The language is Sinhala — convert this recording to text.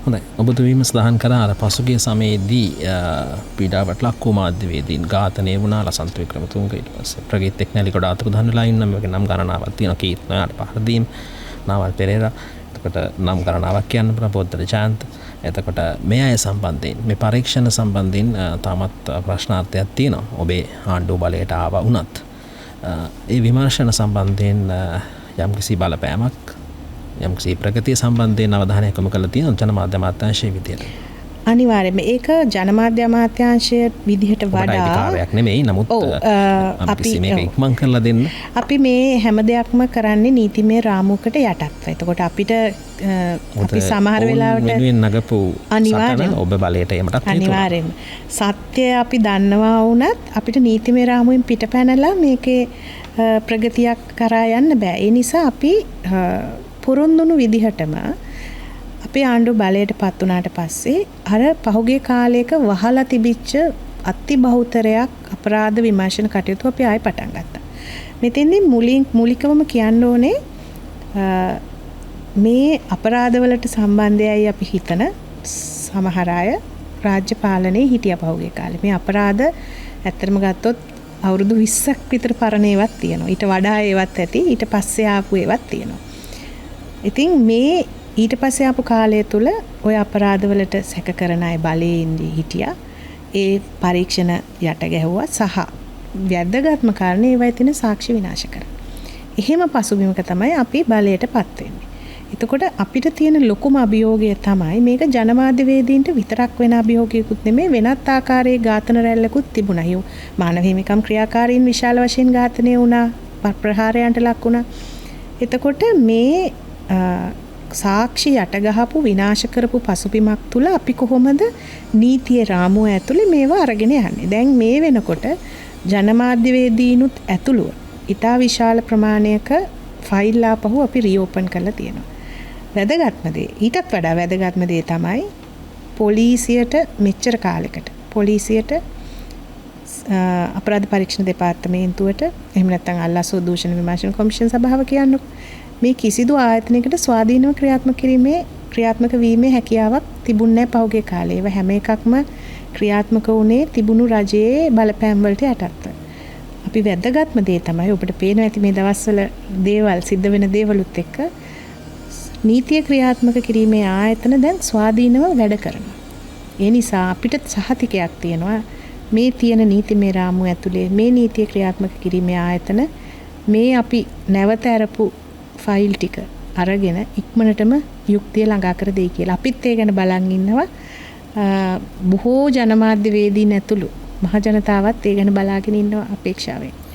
හොඳයි. ඔබතුමීම සඳහන් කරා අර පසුගිය සමයේදී පීඩාවට ලක් වූ මාධ්‍යවේදීන් ඝාතනය වුණා. ලසන්ත වික්‍රමතුංග, ඊට පස්සේ ප්‍රගීත් එක්නැලි ගොඩ අතුරුදහන් වෙලා ඉන්න මේ වගේ නම් ගණනාවක් තියෙනවා. කීත් නොයාට පහර දීම, නාවල් පෙරේරා, එතකොට නම් ගණනාවක් කියන්න පුළුවන්, පොත්තල ජයන්ත. එතකොට මේ අය සම්බන්ධයෙන් මේ පරීක්ෂණ සම්බන්ධයෙන් තාමත් ප්‍රශ්නාර්ථයක් තියෙනවා. ඔබේ ආණ්ඩුව බලයට ආවා වුණත් ඒ විමර්ශන සම්බන්ධයෙන් යම්කිසි බලපෑමක්, යම්කිසි ප්‍රගතිය සම්බන්ධයෙන් අවධානයක් යොමු කරලා තියෙනවා ජනමාධ්‍ය අමාත්‍යාංශයේ විදියට. අනිවාර්යයෙන්ම ඒක ජනමාධ්‍ය අමාත්‍යාංශය විදිහට වඩා අයිතිකාරයක් නෙමෙයි. නමුත් අපි මේක ඉක්මන් කරලා දෙන්න. අපි මේ හැම දෙයක්ම කරන්නේ නීතිමය රාමුවකට යටත්ව. එතකොට අපිට අපි සමහර වෙලාවට වෙනුවෙන් නගපු සටන ඔබ බලයට එමටත් හේතු වෙනවා. අනිවාර්යයෙන්ම සත්‍ය අපි දන්නවා වුණත් අපිට නීතිමය රාමුවෙන් පිට පැනලා මේකේ ප්‍රගතියක් කරා යන්න බෑ. ඒ නිසා අපි පොරොන්දුණු විදිහටම අපේ ආණ්ඩුව බලයට පත් වුණාට පස්සේ අර පහුගිය කාලයක වහලා තිබිච්ච අති බහුතරයක් අපරාධ විමර්ශන කටයුතු අපි ආයෙ පටන් ගත්තා. මෙතෙන්දී මූලිකවම කියන්න ඕනේ මේ අපරාධවලට සම්බන්ධයයි අපි හිතන සමහර අය රාජ්‍ය පාලනයේ හිටියා පහුගිය කාලේ. මේ අපරාධ ඇත්තටම ගත්තොත් අවුරුදු 20ක් විතර පරණ ඒවත් තියෙනවා. ඊට වඩා ඒවත් ඇති. ඊට පස්සේ ආපු ඒවත් තියෙනවා. ඉතින් මේ ඊට පස්සේ ආපු කාලය තුල ඔය අපරාධවලට සැක කරන අය බලයේ ඉඳී හිටියා. ඒ පරීක්ෂණ යට ගැහුවා සහ වැදගත්ම කාරණේ ඒවයි තියෙන සාක්ෂි විනාශ කරා. එහෙම පසුබිමක තමයි අපි බලයට පත් වෙන්නේ. එතකොට අපිට තියෙන ලොකුම අභියෝගය තමයි මේක ජනමාධ්‍යවේදීන්ට විතරක් වෙන අභියෝගයකුත් නෙමෙයි, වෙනත් ආකාරයේ ඝාතන රැල්ලකුත් තිබුණා. මානව හිමිකම් ක්‍රියාකාරීන් විශාල වශයෙන් ඝාතනය වුණා, ප්‍රහාරයන්ට ලක් වුණා. එතකොට මේ සාක්ෂි යට ගහපු විනාශ කරපු පසුබිමක් තුල අපි කොහොමද නීතියේ රාමුව ඇතුලේ මේවා අරගෙන යන්නේ? දැන් මේ වෙනකොට ජනමාධ්‍යවේදීනුත් ඇතුළුව ඉතා විශාල ප්‍රමාණයක ෆයිල් ආපහු අපි රීඕපන් කරලා තියෙනවා. වැදගත්ම දේ, ඊටත් වඩා වැදගත්ම දේ තමයි පොලිසියට මෙච්චර කාලෙකට පොලිසියට අපරාධ පරීක්ෂණ දෙපාර්තමේන්තුවට එහෙම නැත්නම් අල්ලාස් හෝ දූෂණ විමර්ශන කොමිෂන් සභාව කියන්නකො, මේ කිසිදු ආයතනයකට ස්වාධීනව ක්‍රියාත්මක වීමේ හැකියාවක් තිබුණේ නැහැ පහුගිය කාලේ. ඒවා හැම එකක්ම ක්‍රියාත්මක වුණේ තිබුණු රජයේ බලපෑම් වලට යටත්ව. අපි වැදගත්ම දේ තමයි ඔබට පේනවා ඇති මේ දවස්වල දේවල් සිද්ධ වෙන දේවලුත් එක්ක නීතිය ක්‍රියාත්මක කිරීමේ ආයතන දැන් ස්වාධීනව වැඩ කරනවා. ඒ නිසා අපිට සහතිකයක් තියෙනවා මේ තියෙන නීතිමය රාමුව ඇතුලේ මේ නීතිය ක්‍රියාත්මක කිරීමේ ආයතන මේ අපි නැවත අරපු ෆයිල් ටික අරගෙන ඉක්මනටම යුක්තිය ළඟා කර දෙයි කියලා. අපිත් ඒ ගැන බලන් ඉන්නවා. බොහෝ ජනමාධ්‍යවේදීන් ඇතුළු මහ ජනතාවත් ඒ ගැන බලාගෙන ඉන්නවා අපේක්ෂාවෙන්.